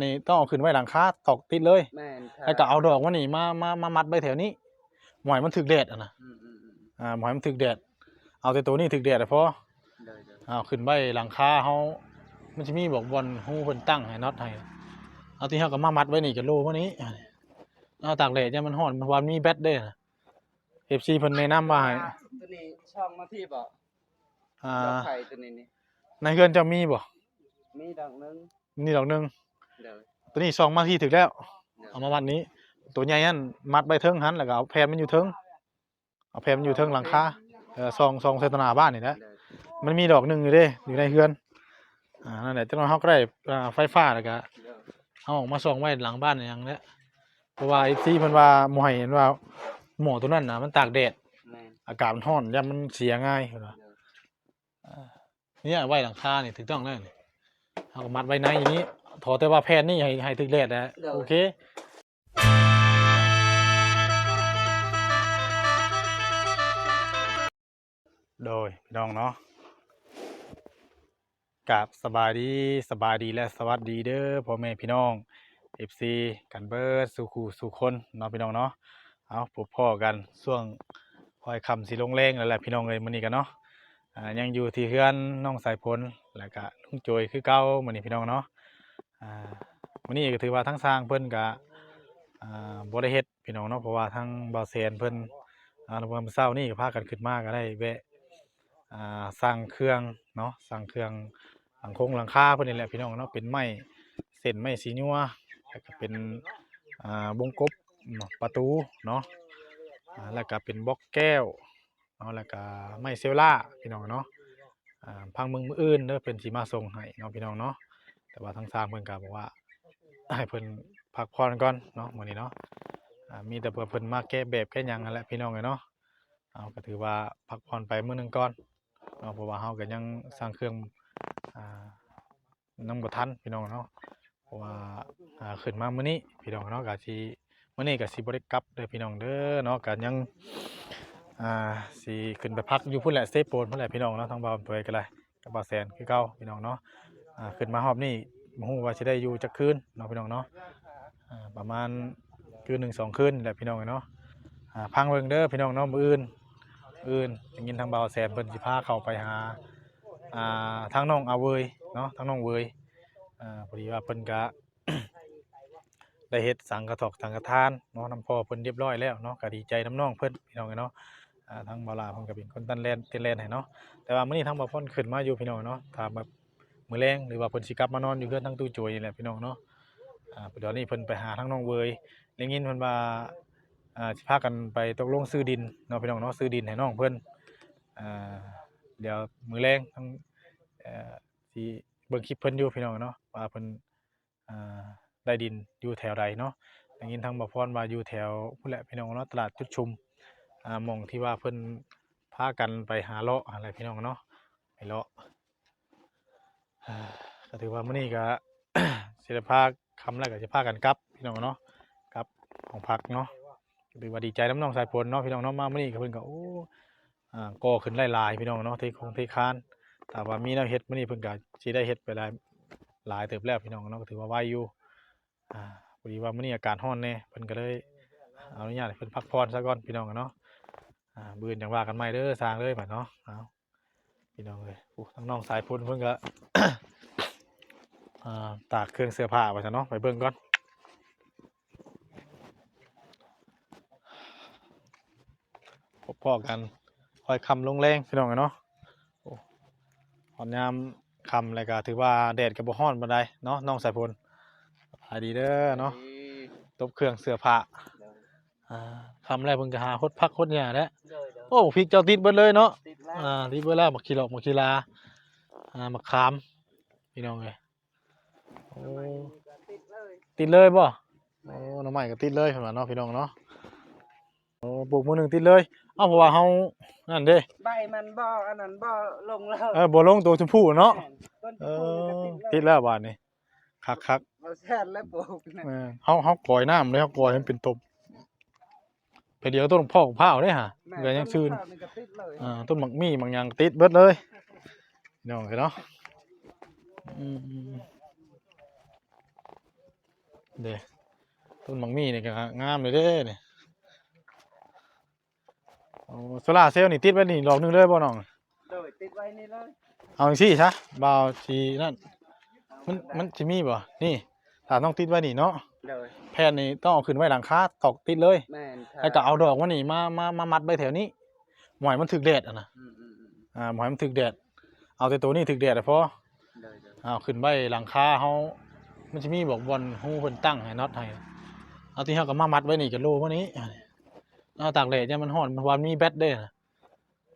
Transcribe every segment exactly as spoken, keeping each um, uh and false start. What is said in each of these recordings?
นี่ต้องเอาขึ้นไว้หลังคาตอกติดเลย แม่นค่ะ แล้วก็เอาดอกมันนี่มามามามัดไว้แถวนี้ บ่ให้มันถืกแดดอะนะ อืมอืมอืม อ่า บ่ให้มันถืกแดด เอาแต่ตัวนี้ถืกแดดอะพอ โดยโดย เอาขึ้นไว้หลังคาเฮา มันจะมีบอกบอลฮูเพิ่นตั้งให้น็อตให้ เอาที่เฮาก็มามัดไว้นี่กับโล่พวกนี้ เอาตากแดดย่านมันฮ้อน เพราะว่ามีแบตเด้นะ เอฟซี เพิ่นแนะนำมาให้ ตัวนี้ช่องมาที่บ่ อ่า ดอกไผ่ตัวนี้นี่ ในเฮือนเจ้ามีบ่ มีดอกหนึง นี่ดอกหนึง โดย ตัวนี้ส่องมาที่ถืกแล้ว โดย เอามามัดนี้ ตัวใหญ่นั่นมัดไว้เทิงหั้น แล้วก็เอาแผ่นมันอยู่เทิง เอาแผ่นมันอยู่เทิงหลังคา เออ ส่องส่องใส่ตะหน้าบ้านนี่แหละ โดย มันมีดอกหนึ่งอยู่เด้ อยู่ในเฮือน อ่า นั่นแหละ จักหน่อยเฮาก็ได้ อ่า ไฟฟ้าแล้วก็ โดย เอาออกมาส่องไว้หลังบ้านอย่างเนี้ย เพราะว่า เอฟซี เพิ่นว่าบ่ให้เห็นว่าหม้อตัวนั้นน่ะมันตากแดด แม่น อากาศมันร้อน ย่านมันเสียง่ายเพิ่นว่า โดย อ่า เนี่ยไว้หลังคานี่ถูกต้องแล้วนี่ เฮาก็มัดไว้ในอย่างนี้ ขอแต่ว่าแผ่นนี่ให้ให้ถืกแดดนะ โดย โอเค โดยพี่น้องเนาะ กราบสบายดี สบายดีและสวัสดีเด้อพ่อแม่พี่น้อง เอฟซี กันเบิดสู่คู่สู่คนเนาะพี่น้องเนาะ เอาพบพ้อกันช่วงค่อยค่ำสิลงแลงแล้วแหละพี่น้องเอ้ย มื้อนี้กันเนาะ อ่า ยังอยู่ที่เฮือนน้องสายฝน แล้วก็ลุงโจยคือเก่ามื้อนี้พี่น้องเนาะ อ่า มื้อนี้ก็ถือว่าทางช่างเพิ่นก็ อ่า บ่ได้เฮ็ดพี่น้องเนาะ เพราะว่าทางบ่าวแสนเพิ่น อ่า เมื่อเช้านี้ก็พากันขึ้นมาก็ได้แวะ อ่า สั่งเครื่องเนาะ สั่งเครื่องหลังคงหลังคาเพิ่นนี่แหละพี่น้องเนาะ เป็นไม้เส้นไม้สีญัว แล้วก็เป็น อ่า วงกบเนาะ ประตูเนาะ อ่า แล้วก็เป็นบล็อกแก้วเนาะ แล้วก็ไม้เซลล่าพี่น้องเนาะ อ่า พังเมืองมื้ออื่นเด้อ เพิ่นสิมาส่งให้เนาะพี่น้องเนาะ แต่ว่าทางช่างเพิ่นก็บอกว่า ให้เพิ่นพักผ่อนก่อนเนาะมื้อนี้เนาะ อ่า มีแต่เพื่อเพิ่นมาแกะแบบแกะหยังนั่นแหละพี่น้องเอ้ยเนาะ เอาก็ถือว่าพักผ่อนไปมื้อหนึ่งก่อนเนาะ เพราะว่าเฮาก็ยังสั่งเครื่อง อ่า ยังบ่ทันพี่น้องเนาะ เพราะว่า อ่า ขึ้นมามื้อนี้พี่น้องเนาะ ก็สิ มื้อนี้ก็สิบ่ได้กลับเด้อพี่น้องเด้อเนาะ ก็ยัง อ่า สิขึ้นไปพักอยู่พุ้นแหละ เซโปนพุ้นแหละพี่น้องเนาะ ทางบ่าวอำนวยก็ได้ กับบ่าวแสนคือเก่าพี่น้องเนาะ อ่า ขึ้นมารอบนี้บ่ฮู้ว่าสิได้อยู่จักคืนเนาะพี่น้องเนาะ อ่า ประมาณคืนหนึ่งสองคืนนี่แหละพี่น้องเนาะ อ่า พังเบิ่งเด้อพี่น้องเนาะ มื้ออื่น มื้ออื่นได้ยินทางบ่าวแสนเพิ่นสิพาเข้าไปหา อ่า ทางน้องอาเวยเนาะ ทางน้องเวย อ่า พอดีว่าเพิ่นก็ ได้เฮ็ดสังฆทอกสังฆทานเนาะ นำพ่อเพิ่นเรียบร้อยแล้วเนาะ ก็ดีใจนำน้องเพิ่นพี่น้องเอ้ยเนาะ อ่า ทางบ่าวหลาเพิ่นก็เป็นคนตัดแล่น ตัดแล่นให้เนาะ แต่ว่ามื้อนี้ทางบ่าวพรขึ้นมาอยู่พี่น้องเนาะ ถ้าแบบมื้อแลงหรือว่าเพิ่นสิกลับมานอนอยู่เฮือนทางตู้โจยนี่แหละพี่น้องเนาะ อ่า เดี๋ยวนี้เพิ่นไปหาทางน้องเวย ได้ยินเพิ่นว่า อ่า สิพากันไปตกลงซื้อดินเนาะพี่น้องเนาะ ซื้อดินให้น้องเพิ่น อ่า เดี๋ยวมื้อแลงทาง เอ่อ สิเบิ่งคลิปเพิ่นอยู่พี่น้องเนาะ ว่าเพิ่น อ่า ได้ดินอยู่แถวใดเนาะ ได้ยินทางบ่าวพรว่าอยู่แถวพุ้นแหละพี่น้องเนาะ ตลาดจุดชุม อ่า หม่องที่ว่าเพิ่นพากันไปหาเลาะอะไรพี่น้องเนาะ ไปเลาะ อ่า ก็ถือว่ามื้อนี้ก็ สิได้พา ค่ำแล้วก็สิพากันกลับพี่น้องเนาะ กลับห้องพักเนาะ ก็ถือว่าดีใจนำน้องสายฝนเนาะพี่น้องเนาะ มามื้อนี้ก็เพิ่นก็ โอ้ อ่า ก่อขึ้นหลายๆพี่น้องเนาะ เทคงเทคาน ถ้าว่ามีแนวเฮ็ดมื้อนี้เพิ่นก็สิได้เฮ็ดไปหลาย หลายเติบแล้วพี่น้องเนาะ ก็ถือว่าไวอยู่ อ่า พอดีว่ามื้อนี้อากาศร้อนแน่ เพิ่นก็เลยอนุญาตให้เพิ่นพักผ่อนซะก่อนพี่น้องเนาะ อ่า มื้ออื่นจั่งว่ากันใหม่เด้อ ช่างเอ้ย บัดเนาะ เอา พี่น้องเอ้ย โอ้ ทางน้องสายฝนเพิ่นก็ อ่า ตากเครื่องเสื้อผ้าไว้ซะเนาะ ไปเบิ่งก่อน พบพ้อกันค่อยค่ำลงแลงพี่น้องเนาะ โอ้ ฮอดยามค่ำแล้วก็ถือว่าแดดก็บ่ร้อนปานใดเนาะ น้องสายฝน สบายดีเด้อเนาะ ดี ตบเครื่องเสื้อผ้า โดย อ่า ค่ำแล้วเพิ่นก็หาฮดผักฮดหญ้าแล้ว โดยโดย โอ้ พริกเจ้าติดเบิดเลยเนาะ ติดแล้ว อ่า ติดเบิดแล้ว บักขี้เหลาะ บักขี้ลา อ่า บักขาม พี่น้องเอ้ย โอ้ ติดเลย ติดเลยบ่ โอ้ หน่อไม้ก็ติดเลยเพิ่นว่าเนาะ พี่น้องเนาะ โอ้ ปลูกมื้อหนึ่งติดเลย เอ้า เพราะว่าเฮานั่นเด้ ใบมันบ่ อันนั้นบ่ลงแล้ว เออ บ่ลงตัวชมพูเนาะ แม่นต้น เอ ชมพูนี่ก็ อ ติด ติดแล้วบาดนี้ คักๆ บ่แซนแล้วปลูกนะ เออ เฮา เฮาก่อยน้ำเลย เฮาก่อยให้มันเป็นตบ ไปเดี๋ยวต้นพอกพร้าวเด้ฮะ แม่ ก็ยังซื่น ต้นข้าวนี่ก็ติดเลย อ่า ต้นหมากมี่หมากหยังก็ติดเบิดเลย พี่น้องเอ้ยเนาะ อืม อืม อืม เด้ ต้นหมากมี้นี่ก็งามเลยเด้นี่ โอ้ โซลาร์เซลล์นี่ติดไว้นี่ดอกหนึ่งเลยบ่น้อง โดย ติดไว้นี่เลย เอาจังซี่ซะ บ่าวสินั่น มัน มันสิมีบ่ นี่ ถ้าต้องติดไว้นี่เนาะ โดย แผ่นนี่ต้องเอาขึ้นไว้หลังคาตอกติดเลย แม่นครับ แล้วก็เอาดอกมันนี่มา มา มามัดไว้แถวนี้ บ่ให้มันถืกแดดอะนะ อืมๆๆ อ่า บ่ให้มันถืกแดด เอาแต่ตัวนี้ถืกแดดอะพอ โดยๆ เอาขึ้นไว้หลังคาเฮา มันสิมีบอกบ่อนฮูเพิ่นตั้งให้น็อตให้ เอาที่เฮาก็มามัดไว้นี่ก็โลมานี้ เอาตากแดดยามมันร้อน เพราะว่ามันมีแบตเด้นะ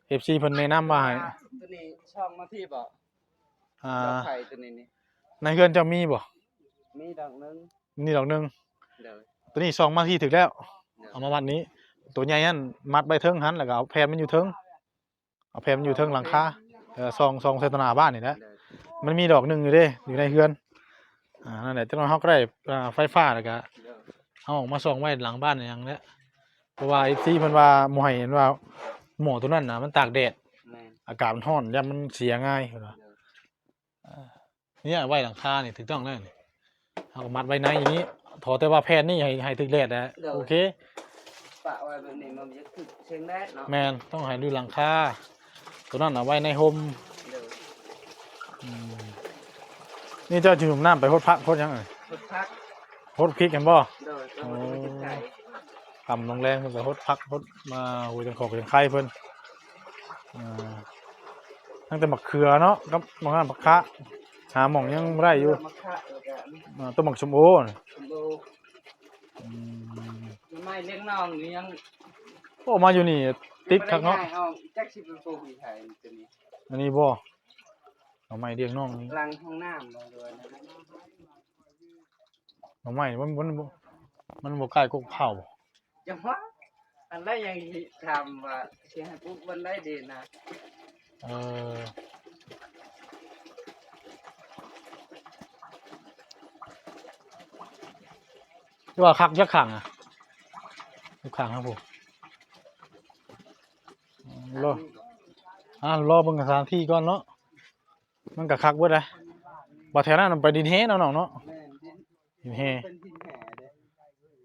เอฟซี เพิ่นแนะนำว่าให้ ตัวนี้ช่องมาที่บ่ อ่า ดอกไผ่ตัวนี้นี่ ในเฮือนเจ้ามีบ่ มีดอกหนึ่ง นี่ดอกหนึ่ง โดย ตัวนี้ส่องมาที่ถืกแล้ว โดย เอามามัดนี้ ตัวใหญ่นั่นมัดไว้เทิงหั้น แล้วก็เอาแผ่นมันอยู่เทิง เอาแผ่นมันอยู่เทิงหลังคา เออ ส่อง ส่องใส่ตวหน้าบ้านนี่แหละ โดย มันมีดอกหนึ่งอยู่เด้ อยู่ในเฮือน อ่า นั่นแหละ จักหน่อยเฮาก็ได้ อ่า ไฟฟ้าแล้วก็ โดย เอาออกมาส่องไว้หลังบ้านอย่างเนี้ย เพราะว่า เอฟซี เพิ่นว่าบ่ให้ เห็นว่าหม้อตัวนั้นน่ะมันตากแดด แม่น อากาศมันร้อน ย่านมันเสียง่ายเพิ่นว่า โดย เออ เนี่ยไว้หลังคานี่ถูกต้องแล้วนี่ เฮาก็มัดไว้ในอย่างนี้ ขอแต่ว่าแผ่นนี่ให้ ให้ถืกแดดนะ โดย โอเค ปะไว้แบบนี้มันจะถืกเชิงแดดเนาะ แม่น ต้องให้อยู่หลังคา ตัวนั้นน่ะไว้ในฮ่ม โดย อืม นี่เจ้าสิหยุมน้ำไปฮดผักฮดหยังอะ ฮดผัก ฮดพริกกันบ่ โดย ก็ฮดพริกไก่ กำลงแรงเพิ่นก็ฮดผักฮดมา โอ้ย จังขอบจังไข่เพิ่น อ่า ตั้งแต่มะเขือเนาะ กับมะขาม ผักคะ หาหม่องยังบ่ได้อยู่ มะขาม แล้วก็ อ่า ต้นบักส้มโอน่ะ ส้มโอ อืม หน่อไม้เลี้ยงน้องนี่ยัง โอ้ มาอยู่นี่ติดคักเนาะ บ่ได้ย้ายออก จักสิไปปลูกอยู่ไสตัวนี้ อันนี้บ่ หน่อไม้เลี้ยงน้องนี่ หลังห้องน้ำบ่ หรือว่านั่นน่ะ หน่อไม้มัน มัน มันบ่ใกล้กกเผา จังหวะ อันใดยังถามว่าสิให้ปลูกวันใดดีนะ เออ คือว่าคักจักขังอะ จักขังครับผม รอ อ่ะ รอเบิ่งสถานที่ก่อนเนาะ มันก็คักเบิดเลย บ่แถวนั้นมันไปดินแฮเนาะน้องเนาะ แม่น ดิน ดินแฮ เป็นดินแฮเด้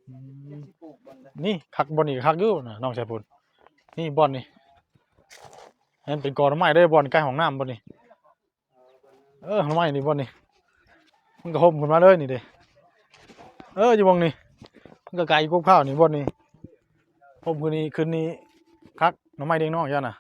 อืม สิปลูกบ่อนใด นี่คักบ่อนนี่คักอยู่นะน้องชายพล นี่บ่อนนี่ อันนั้นเป็นกอหน่อไม้เด้อ บ่อนใกล้ห้องน้ำบ่อนนี่ เออ หน่อไม้นี่บ่อนนี่ มันก็ฮ่มขึ้นมาเลยนี่เด้ เออ อยู่บ่อนนี่ มันก็ไกลกว่าข้าวนี่บ่อนนี่ ฮ่มขึ้นนี่ ขึ้นนี่คัก หน่อไม้เด้งน้องเจ้าน่ะ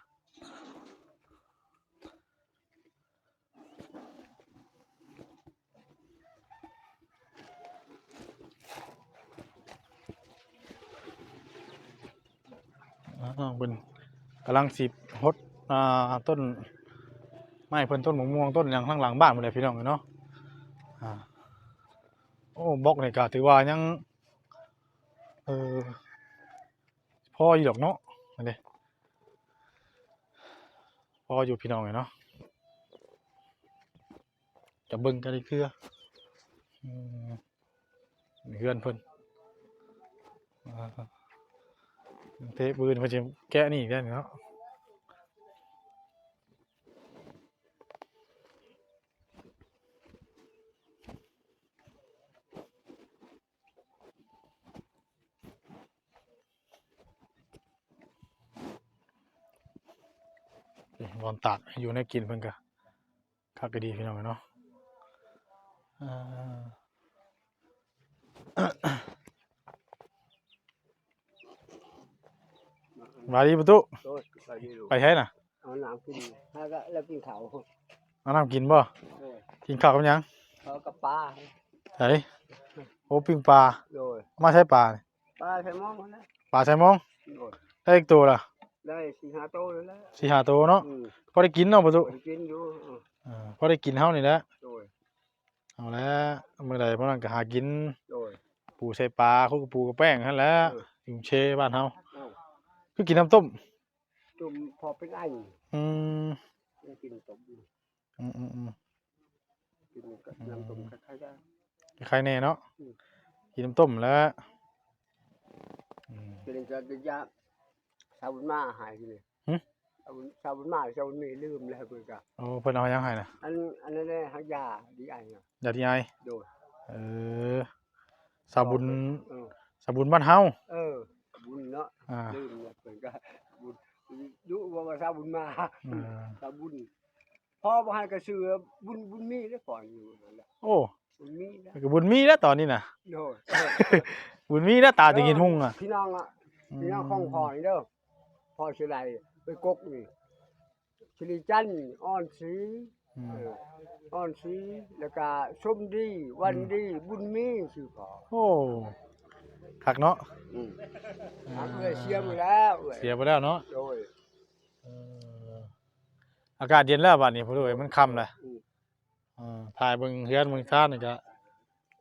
อ่า น้องเพิ่นกำลังสิฮด อ่า ต้นไม้เพิ่น ต้นมะม่วง ต้นหยังข้างหลังบ้านหมดเลยพี่น้องเนาะ อ่า โอ้ บล็อกนี่ก็ถือว่ายัง เออ พออยู่ดอกเนาะ อันนี้ พออยู่พี่น้องเนาะ จะเบิ่งกันอีกเทื่อ อืม เฮือนเพิ่น อ่า เทพื้นเพิ่นสิแกะนี่อีกแล้วเนาะ นี่บ่อนตากอยู่ในกินเพิ่นก็คักดีพี่น้องเนาะ อ่า สบายดีประตู โอ้ย ไปดีลูก ไปไสน่ะ เอาน้ำกิน แล้วก็ แล้วกินข้าว เอาน้ำกินบ่ โอ้ย กินข้าวกับหยัง ข้าวกับปลา ไส โอ้ ปิ้งปลา โดย มาใส่ปลานี่ ปลาใส่หม้องนั่นแหละ ปลาใส่หม้อง โดย ได้อีกตัวล่ะ ได้สี่ห้าตัวนั่นแหละ สี่ห้าตัวเนาะ อืม พอได้กินเนาะประตู พอได้กินอยู่ เออ อ่า พอได้กินเฮานี่แหละ โดย เอาละ มื้อใดพวกนั้นก็หากิน โดย ปูใส่ปลา คุกกับปูกับแป้งหั่นแหละ เออ อยู่เชบ้านเฮา เอ้า คือกินน้ำต้ม ต้มพอเป็นไอ อืม ได้กินต้ม อืม อืม อืม กินกับ อืม น้ำต้มคล้ายๆกัน คล้ายๆแน่เนาะ อืม กินน้ำต้มแล้ว อืม เป็นจะยาชาวบุญมาหายเลย หึ ชาวบุญ ชาวบุญมา ชาวบุญมีลืมแล้วเพิ่นก็ โอ้ เพิ่นเอาหยังให้น่ะ อัน อันนั้นแหละ หายาดีไอน่ะ ยาดีไอ โดย เออ สาวบุญ เออ สาวบุญบ้านเฮา เออ บุญเนาะ อ่า ลืมแล้ว เพิ่นก็บุญ ยุว่า ว่าสาวบุญมา อ่า สาวบุญ พ่อบ่ให้ก็ชื่อบุญ บุญมีเด้อ พ่ออยู่นั่นแหละ โอ้ บุญมีนะ ก็บุญมีแล้วตอนนี้นะ โดย บุญมีแล้ว ตาจะกินหุงอ่ะ พี่น้องอ่ะ อืม พี่น้องของพ่อนี่เด้อ พ่อสิได้ไปกกนี่ สิริจันทร์ อ่อนศรี อืม เออ อ่อนศรี แล้วก็ชมดี วันดี อืม บุญมี ชื่อพ่อ โอ้ คักเนาะ อืม อ่า เอื้อยเสียไปแล้ว เอื้อย เสียไปแล้วเนาะ โดย เออ อากาศเย็นแล้วบัดนี้ พ่อลูกเอ้ย มันค่ำแล้ว อืม เออ ถ่ายเบิ่งเฮือนเบิ่งซานนี่ก็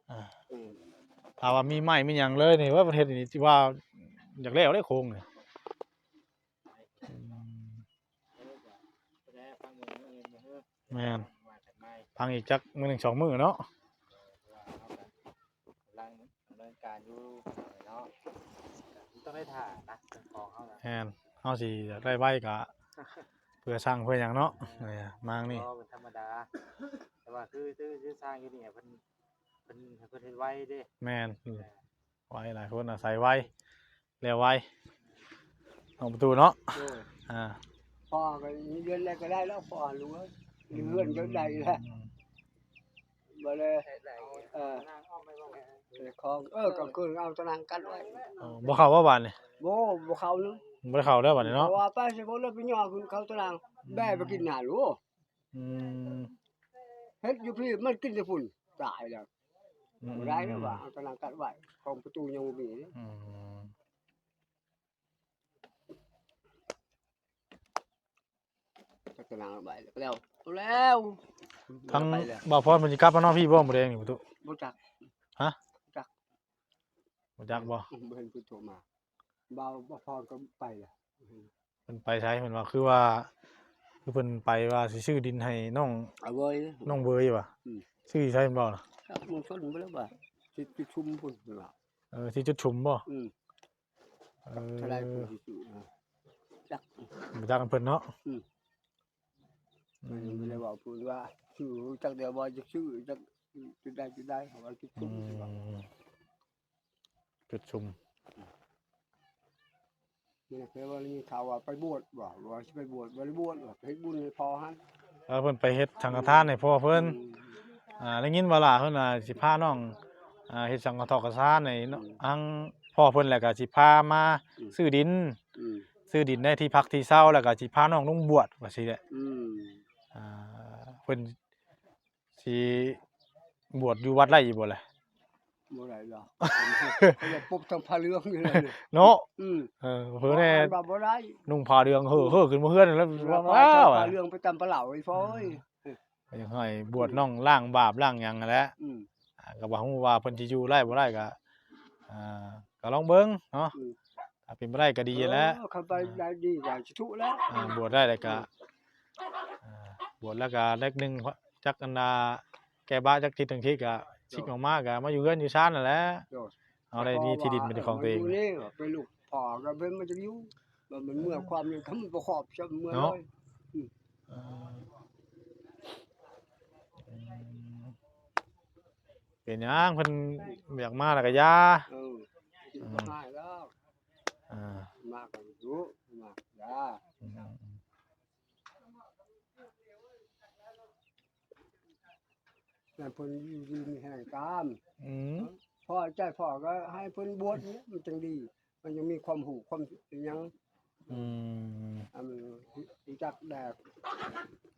อ่า อืม ถ้าว่ามีไม้มีหยังเลยนี่ ว่าประเทศนี้ที่ว่าอยากแล้วได้โค้งนี่ อืม แม่น พังอีกจักมื้อหนึ่งสองมื้อเนาะ กำลังดำเนินการอยู่เนาะ ต้องได้ถ่านะ เป็นของเขานะ แม่น เฮาสิอยากได้ไวก็ เพื่อสร้างเพื่อหยังเนาะ เออ เออ มางนี่ ก็เป็นธรรมดา แต่ว่าคือ คือ คือสร้างอยู่นี่เพิ่น เพิ่น เพิ่นเฮ็ดไวเด้ แม่น เออ ไว หลายคนอาศัยไว แล้วไว ของประตูเนาะ โอ้ย อ่า พ่อก็มีเดือนแรกก็ได้แล้ว พ่อรู้ว่ามีเพื่อนเจ้าใดแล้ว อืม บ่เลย เออ เออ ของ เออ กลางคืนเอาตารางกั้นไว้ อ๋อ บ่เข้าว่าบาดนี่ บ่ บ่เข้าเนาะ บ่ได้เข้าแล้วบาดนี่เนาะ เพราะว่าไปสิบ่เลยไปย่อขึ้นเขาตาราง อืม แบ่ไปกินหน้าลูก อืม เฮ็ดอยู่พี่มันกินแต่ฝุ่น ตายแล้ว อืม บ่ได้แล้วว่า เอาตารางกั้นไว้ ของประตูยังบ่มีเลย อืม จักตารางไว้แล้ว แล้ว ทั้ง ไปแล้ว บ่าวพรมันสิกลับมานอนพี่บ่มื้อแลงนี่ประตู บ่จัก ฮะ จัก บ่จักบ่ บ่เห็นเพิ่นโทรมา บ่าว บ่าวพรก็ไปแล้ว เพิ่นไปไส เพิ่นว่า คือว่า คือเพิ่นไปว่าสิซื้อดินให้น้อง เอาเว้ย น้องเบยว่ะ อืม ซื้อไสเพิ่นบอกน่ะ ครับ เมืองชนไปแล้วว่ะ สิ สิชุมพุ่นว่ะ เออ สิจุดชุมบ่ อืม เออ เท่าใดผู้สิซื้อนะ จัก บ่จักนำเพิ่นเนาะ อืม อืม เพิ่นบ่ได้เว้าเพิ่นว่าซื้อจักเดียวบ่จักซื้อจักจุดใดจุดใด เขาว่าจุดชุม อืม จุดชุม นี่นะ เพิ่นว่ามีข่าวว่าไปบวชบ่ ว่าสิไปบวช บ่ได้บวชบ่ ไปเฮ็ดบุญให้พ่อหั่น เออ เพิ่นไปเฮ็ดสังฆทานให้พ่อเพิ่น อืม อ่า ได้ยินว่าหลานเพิ่นน่ะสิพาน้อง อ่า เฮ็ดสังฆทานให้เนาะ อืม ทั้งพ่อเพิ่น แล้วก็สิพามา อืม ซื้อดิน อืม ซื้อดินได้ที่พักที่เช่า แล้วก็สิพาน้องลงบวชว่าซี่แหละ อืม อ่า เพิ่น สิบวชอยู่วัดได้อยู่บ่ล่ะ บ่ได้ดอก เขาจะปบทางผ้าเหลืองอยู่เลย เนาะ อืม เออ เพิ่นแน่ ว่าบ่ได้ นุ่งผ้าเหลืองเห่อๆ ขึ้นมาเฮือนแล้ว ว่า ว้าว ผ้าเหลืองไปตำปลาเหลาไอ้ฟ้อย ก็อยากให้บวชน้องล้างบาปล้างหยังนั่นแหละ อืม อ่า ก็บ่ฮู้ว่าเพิ่นสิอยู่ได้บ่ได้ก็ อ่า ก็ลองเบิ่งเนาะ อืม ถ้าเป็นไปได้ก็ดีแหละ เออ คันไปได้ดีก็สิถูกแล้ว อ่า บวชได้แล้วก็ อืม อ่า บวชแล้วก็เล็กหนึ่ง จักอันน่ะ แก้บาปจักทิศหนึ่งทิศก็ โดย สิกออกมาก็มาอยู่เฮือนอยู่ซานนั่นแหละ โดย เอาได้ที่ดินเป็นของตัวเอง แต่พอว่า เออ มันอยู่นี่ เป็นลูกพ่อก็เป็นมันจะอยู่ มัน มันเมื่อความนี่ มันบ่ครอบ เนาะ เมื่อเลย อืม เออ อืม เป็นหยังเพิ่นอยากมาแล้วก็อย่า เออ อืม บ่ให้แล้ว อ่า มาก็อยู่ มาอย่า อืม ให้เพิ่นอยู่ดีมีแฮงตาม อืม พ่อใจพ่อก็ให้เพิ่นบวชเนี่ย มันจังดี มันยังมีความรู้ความหยัง อืม อ่ะ มันรู้จักแดก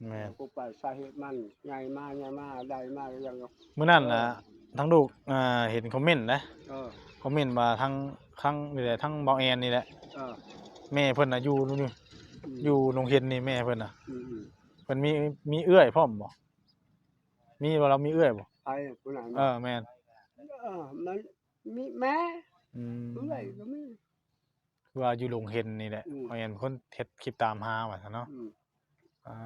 แม่น กูไปสาเหตุมัน ใหญ่มา ใหญ่มา ได้มายัง มื้อนั้นน่ะ เออ ทั้งลูก อ่า เห็นคอมเมนต์นะ เออ คอมเมนต์ว่าทั้ง ทั้งนี่แหละ ทั้งเบาแอนนี่แหละ เออ แม่เพิ่นน่ะอยู่ อยู่ อืม อยู่หนองเห็นนี่แม่เพิ่นน่ะ อืม อืม เพิ่นมี มีเอื้อยพร้อมบ่ มีบ่ เรามีเอื้อยบ่ ไอ้ผู้นั้น เออ แม่น เออ มันมีแม่ อืม เอื้อยก็มี คือว่าอยู่หนองเห็นนี่แหละ อืม เบาแอนคนเฮ็ดคลิปตามหาว่าซั่นเนาะ อืม อ่า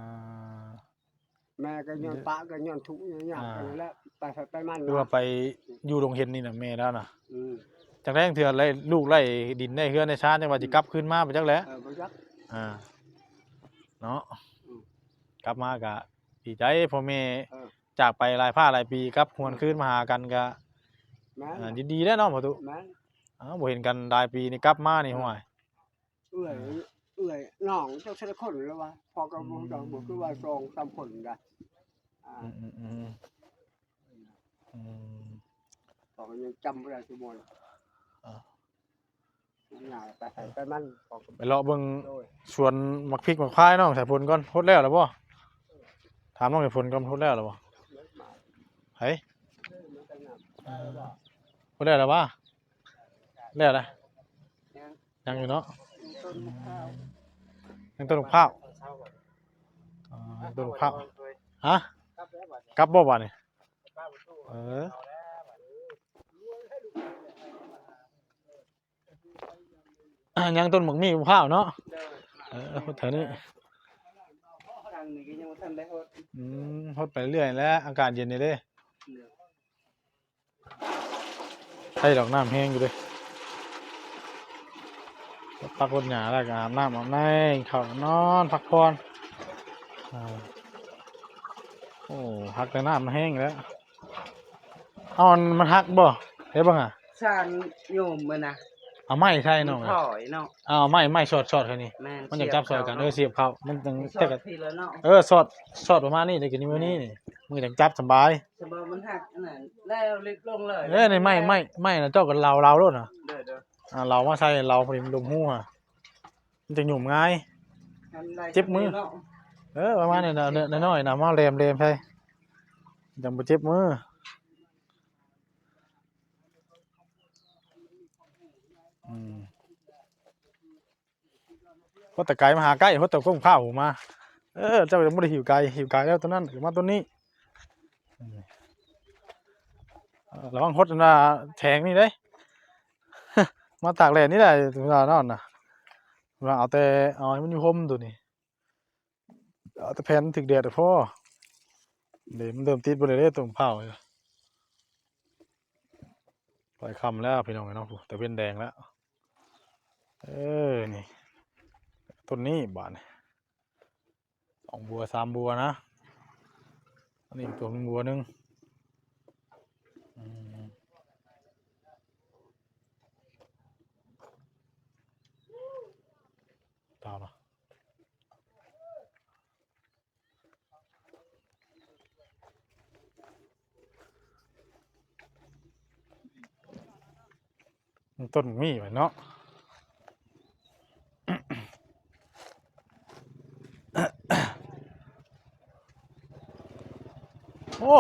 แม่ก็ย้อน นี่ ปะก็ย้อนทุกข์ย้อนยาก อ่า กันนั่นแหละ ไปไผไปมัน คือว่า นะ ไปอยู่หนองเห็นนี่น่ะแม่แล้วน่ะ อืม จักได้เทื่อไล่ลูกไล่ดินไล่เฮือนไล่ซาน จังว่าสิกลับคืนมาไปจักแหละ เออ บ่จัก อ่า เนาะ อืม กลับมาก็ดีใจ พ่อแม่ เออ จากไปหลายฟ้าหลายปี กลับหวน อืม คืนมาหากันก็ แม่น อ่า ดีๆ แล้วเนาะ พ่อตุ๊ แม่น อ้าว บ่เห็นกันหลายปีนี่ กลับมานี่ ห่วย เอื้อย อ่า เอื้อยน้องจักสิคนแล้ววะ พ่อก็บ่ฮู้จัก อืม บ่คือว่าสองสามคนนะ อ่า อืมๆๆ อืม พ่อก็ยังจำบ่ได้ซุมื้อนี้ อ่า ง่ายไปไผไปมัน พ่อก็ ไปเลาะเบิ่ง โดย สวนหมากพริกหมากพายน้องสายฝนก่อน ฮดแล้วล่ะบ่ ถามน้องสายฝนก่อน ฮดแล้วล่ะบ่ ไผ เออ ฮดแล้วล่ะบ่ แล้วนะ ยัง ยังอยู่เนาะ ต้นมะพร้าว ยังต้นมะพร้าว อ๋อ ยังต้นมะพร้าว ฮะ กลับแล้วบัดนี้ กลับบ่บัดนี้ เออ อ่ะ ยังต้นหมากมี้มะพร้าวเนาะ เออ แถวนี้ ทางนี้ก็ยังบ่ทันได้ฮด อืม ฮดไปเรื่อยแล้ว อากาศเย็นนี่เด้ เด้อ ไผดอกน้ำแฮงอยู่เด้ ปักฮดหญ้าแล้วก็อาบน้ำอาบใน เข้านอนพักผ่อน อ่า โอ้ ฮักแต่น้ำแฮงแล้ว เอา มันฮักบ่ เฮ็ดเบิ่งอะ สร้างโยมมันนะ เอาไม้ใส่น้อง มันถอยเนาะ เอาไม้ ไม้สอด สอดแค่นี้ แม่น มันจังจับซอยกัน เสียบเข้า เออ เสียบเข้า มันจัง สอดทีละเนาะ เออ สอด สอดประมาณนี้ เดี๋ยวกินมื้อนี้นี่ มันจังจับสบาย สมมุติมันหักอันนั้น แล้วเล็กลงเลย เออ นี่ไม้ ไม้ ไม้นะ เจ้าก็เหลา เหลาโลดนะ เด้อ เด้อ อ่า เหลามาใส่ เหลาพอดีมันหลุมฮู้อะ มันจะหยุ่มง่าย ทำได้ เจ็บมือ เนาะ เออ ประมาณนี้นะ เออ น้อยๆนะ มาแหลมๆใส่ จังบ่เจ็บมือ อืม ฮดแต่ไกลมาหาใกล้ ฮดแต่ก้มข้าวมา เออ เจ้ายังบ่ได้หิวไกล หิวไกลแล้วตัวนั้น มาตัวนี้ อืม เออ ระวังฮดอันน่ะแถงนี่เด้ มาตากแดดนี่แหละ เวลานอนน่ะ เวลาเอาแต่ เอาให้มันอยู่ห่มตัวนี้ เอาแต่แผ่นถืกแดดพอ เดี๋ยวมันเริ่มติดบ่ได้เด้ ต้นเผาอยู่ ปล่อยค่ำแล้วพี่น้องเนาะ แต่เว็นแดงแล้ว เออ นี่ ต้นนี้บาดนี่ สองบัว สามบัวนะ อันนี้ตัวหนึ่งบัวหนึ่ง อืม ตามมา มันต้นมีไว้เนาะ โอ้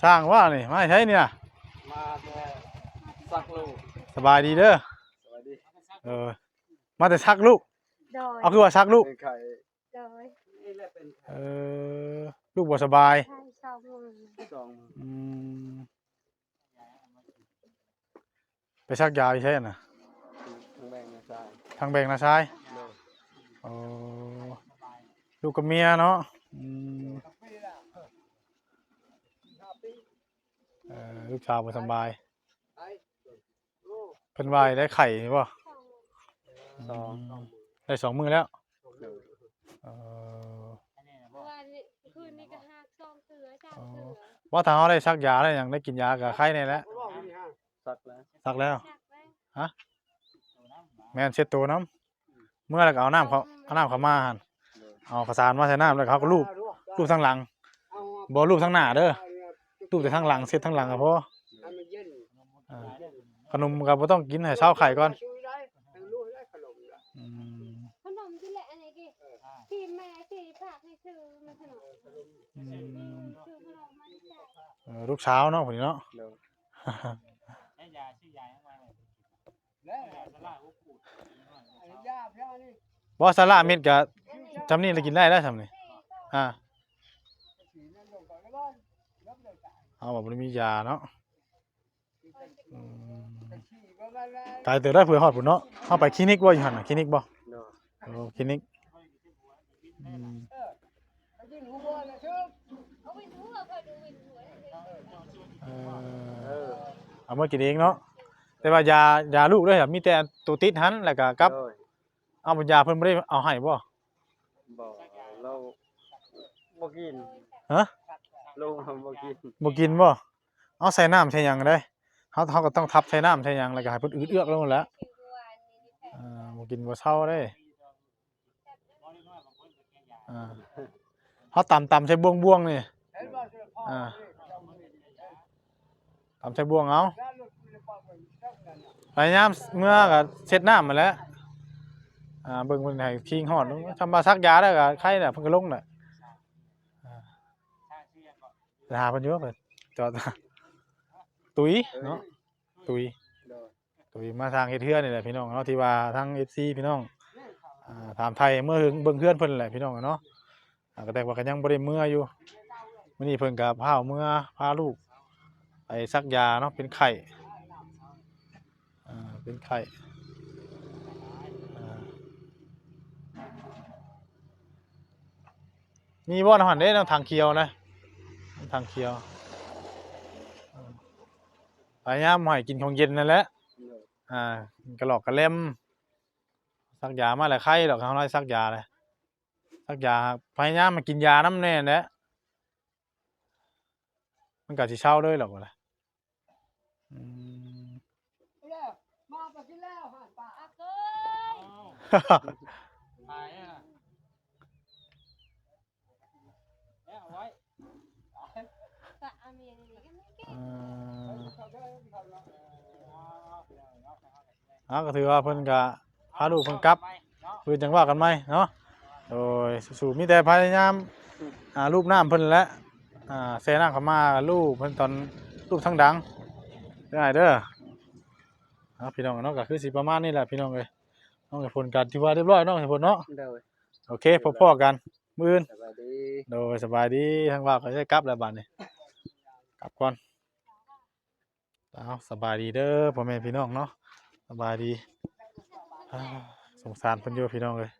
สร้างว่านี่ มาใช้เนี่ย มาแต่ซักลูก สบายดีเด้อ สวัสดี เออ มาแต่ซักลูก โดย เอาคือว่าซักลูก เป็นไข่ โดย นี่แหละเป็นไข่ เออ ลูกบ่สบาย ใช่ สองมือ สองมือ อืม ไปซักยาอยู่ไสน่ะ ทางแบงนาซาย ทางแบงนาซาย โดย อ๋อ ลูกกับเมียเนาะ อืม เออ ลูกสาวบ่สำบาย เพิ่นว่าได้ไข่บ่ สอง อืม ได้สองมื้อแล้ว โดย เออ เมื่อวานนี้ คืนนี้ก็หักสองเทื่อ สามเทื่อ ว่าถ้าเฮาได้ซักยาแล้วหยัง ได้กินยาก็ไข้แน่แหละ ซักแล้ว ซักแล้ว ซักแล้ว ฮะ แม่น เช็ดตัวนำ เมื่อแล้วก็เอาน้ำเขา เอาน้ำเขามาหั่น เอาข้าวสารมาใส่น้ำ แล้วก็เขาก็ลูบ ลูบทางหลัง บ่ลูบทางหน้าเด้อ ลูบแต่ทางหลัง เช็ดทางหลังก็พอ ให้มันเย็น อ่า ขนมก็บ่ต้องกิน ให้เซาไข้ก่อน อืม ขนมที่แหละอันนี้กี่ ที่แม่ที่ฝากให้ซื้อมาขนม อืม ซื้อขนมมาให้จ้ะ เออ ลูกสาวเนาะ ผู้นี้เนาะ โดย ใช้ยา ชื่อยายังไง บ่ สาระเม็ดก็จำนี่ละกินได้แล้ว จำนี่ อ่า เอาว่าบ่ได้มียาเนาะ อืม ไกลเติบได้ เผื่อฮอดพุ้นเนาะ เฮาไปคลินิกบ่ อยู่หั่นน่ะ คลินิกบ่ โดย โอ้ คลินิก อืม เออ เออ เอามากินเองเนาะ แต่ว่ายา ยาลูกเด้อ มีแต่ตัวติดหั่น แล้วก็กับ โดย เอายาเพิ่นบ่ได้เอาให้บ่ บ่ เราบ่กิน ฮะ ลุงบ่กิน บ่กินบ่ เอาใส่น้ำใส่หยังได้ เฮา เฮาก็ต้องทับใส่น้ำใส่หยัง แล้วก็ให้เพิ่นอืดเอือกลงนั่นแหละ อ่า บ่กินบ่เซาเด้ อ่า เฮาตำ ตำใส่บ่วงๆ นี่ อ่า ตำใส่บ่วงเอา พยายามเมื่อก็เช็ดน้ำมาแหล้ว อ่า เบิ่งเพิ่นให้คิงฮอด ทำมาซักยาแล้วก็ไข้น่ะ เพิ่นก็ลงน่ะ อ่า ไปหาเพิ่นอยู่ ไปจอด ตุ้ยเนาะ ตุ้ย โดย ตุ้ยมาทางเฮ็ดเฮือนนี่แหละพี่น้องเนาะ ที่ว่าทาง เอฟซี พี่น้อง อ่า ถามไทยเมื่อเบิ่งเฮือนเพิ่นแหละพี่น้องเนาะ อ่า ก็แต่ว่าก็ยังบ่ได้เมืออยู่ มื้อนี้เพิ่นก็พาเมือ พาลูกไปซักยาเนาะ เป็นไข้ อ่า เป็นไข้ อ่า มีบ่อนหั่นเด้ น้ำทางเขียวนะ น้ำทางเขียว พยายามบ่ให้กินของเย็นนั่นแหละ อ่า กินกะหลอกกะแลม ซักยามาแล้วไข้ดอก เฮาน้อยซักยาเลย ซักยา พยายามมากินยานำแน่แหละ มันก็สิเซาเลยดอกว่าล่ะ อืม มาไปกินแล้วหั่นปะ อาเกิน ขายอ่ะ แล้วเอาไว้ ก็เอาเมียนี่ก็ไม่เก่ง อ่า เอาก็ถือว่าเพิ่นก็พาลูกเพิ่นกลับ เพิ่นจังว่ากันใหม่เนาะ โดยสู้ๆ มีแต่พยายาม อ่า ลูบน้ำเพิ่นแหละ อ่า แช่น้ำเข้ามาลูบเพิ่นตอนลูบทั้งดัง เด้ออ้ายเด้อ เอาพี่น้องเนาะ ก็คือสิประมาณนี้แหละพี่น้องเอ้ย น้องสายฝนก็ถือว่าเรียบร้อยเนาะ สายฝนเนาะ โดย โอเค พบพ้อกันมื้ออื่น สบายดี โดย สบายดี ทางบ่าวก็จะกลับแล้วบัดนี้ กลับก่อน เอา สบายดีเด้อพ่อแม่พี่น้องเนาะ สบายดี อ่า สงสารเพิ่นอยู่พี่น้องเอ้ย